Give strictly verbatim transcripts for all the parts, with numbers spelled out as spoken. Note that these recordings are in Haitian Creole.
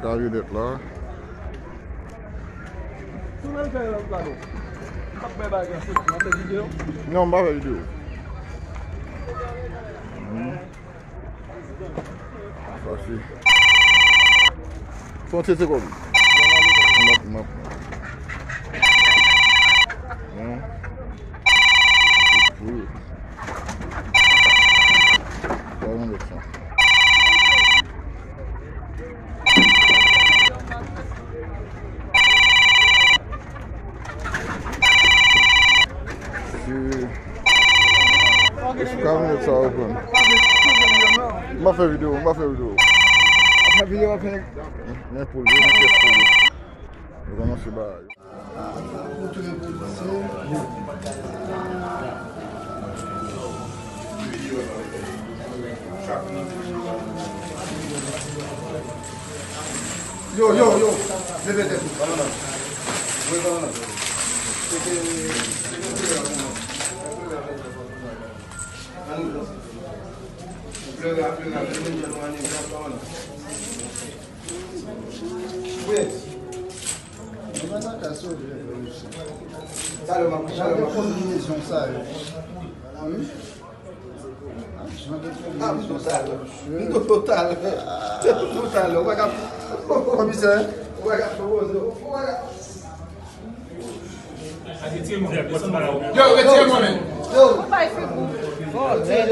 Kamyonèt la. Tou nan fè yon plano. M ap fè bagay, m ap fè videyo. Non, m pa fè videyo. Mhm. Sa se. Fè yon ti segonn. M ap, m ap. Hein? Wi. Sa yon lòt sa. Si, si kamyonèt sa yo pran. M pa fè videyo, m pa fè videyo. Fè videyo, fè. Men poul, men pyès poul. Nou kòmanse bagay. Yo, yo, yo. Leve tèt ou. Ann nan. Wi, ann nan. Se te, se te. Ou plere, ap plere, ap plere, ann nan. Wi. Mwen pa ka sove, frè misye. Talè m ap, talè m ap. Jan de konbinezon sa yo. Wi. Jan de konbinezon sa yo, mesye. M tou total. M tou total. Ou pa ka. Komisè. Ou pa ka pwopoze. Ou pa ka. Yo, retire mwen, men. Yo. Ou bay figou. Gen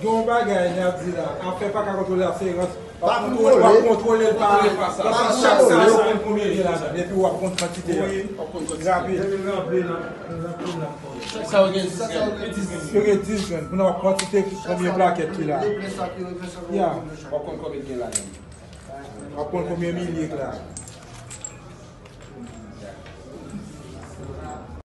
yon bagay, n ap di la. Afè pa ka kontwole, afè rans. Pa kontwole. W ap kontwole l pa, pa chak sa, sa konn konbyen gen ladan l, epi w ap konn kantite a. Grape. Yo gen dis grenn. Yo gen dis grenn. Pou n wè kantite konbyen plakèt ki la. Ya. W ap konn konbyen gen ladan l. W ap konn konbyen milye k la.